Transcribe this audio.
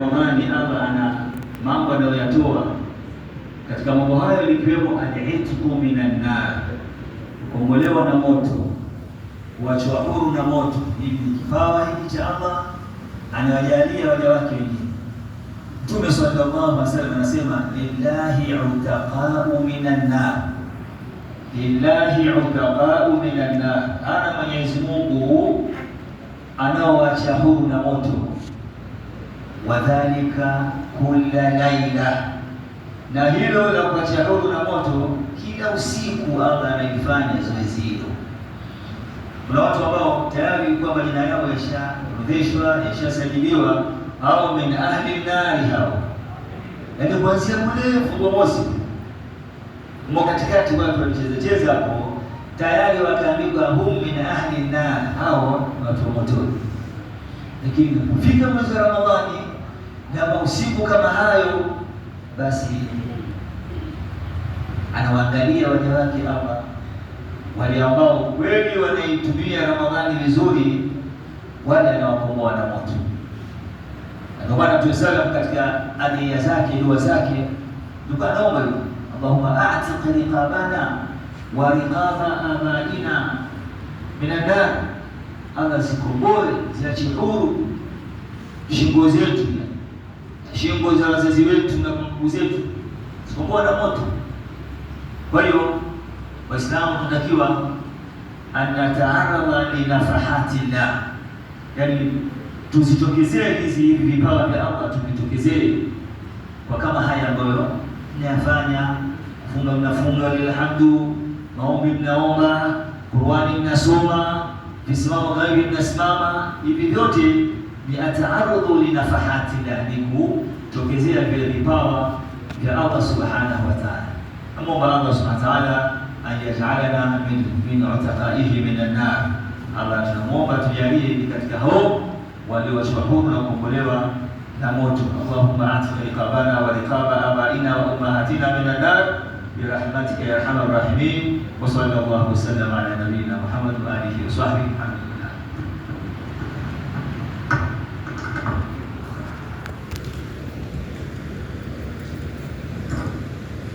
Ramadhani Allah ana mambo anayoyatoa. Katika mambo hayo likiwemo al-itqu minan nar, kukombolewa na moto, kuachwa huru na moto. Hivi ni kipawa hiki cha Allah anawajalia waja wake wengine. Mtume sallallahu alaihi wasallam anasema lillahi utaqa'u minan nar, lillahi utaqa'u minan nar, ana Mwenyezi Mungu anaoacha huru na moto. Wadhalika kulla laila, na hilo la kuacha huru na moto kila usiku Allah analifanya zoezi hilo. Kuna watu ambao tayari kwa majina yao yashaorodheshwa, yashasajiliwa, hao min ahli nari hao, yaani kuanzia kule mfungo mosi mwa katikati watu walicheza cheza hapo tayari wakaandikwa hum min ahli nar, hao ni watu wa motoni. Lakini kufika mwezi wa Ramadhani na mausiku kama hayo, basi anawaangalia waja wake Allah, wale ambao kweli wanaitumia Ramadhani vizuri, wale anawakomboa na moto. Ndio maana Mtume sallam katika adhiya zake, dua zake, ndio anaomba hivyo, Allahumma a'tiq riqabana wa riqaba abaina minan nar, Allah zikomboe, ziache huru shingo zetu, shingo za wazazi wetu na babu zetu, zikomboe na moto. Kwa hiyo Waislamu tunatakiwa anataaradha linafahatillah, yani tuzitokezee hizi hivi vipawa vya Allah, tuvitokezee kwa kama haya ambayo mnayafanya. Kufunga mnafunga, lilhamdu, maombi mnaomba, Qur'ani mnasoma, visimamo ghairi mnasimama. Hivi vyote ni ataarudhu linafahatillah, ni kutokezea vile vipawa vya Allah subhanahu wa ta'ala. Namuomba Allah subhanahu wa ta'ala an yaj'alana min utaqaihi min an-nar. Allah tunamuomba tujalie ni katika hao walioachwa huru na kukombolewa na moto. Allahumma atiq riqabana wa riqaba abaina wa ummahatina min an-nar birahmatika ya arhamar rahimin. Wa sallallahu wasallam ala nabiyyina Muhammad wa alihi wa sahbihi.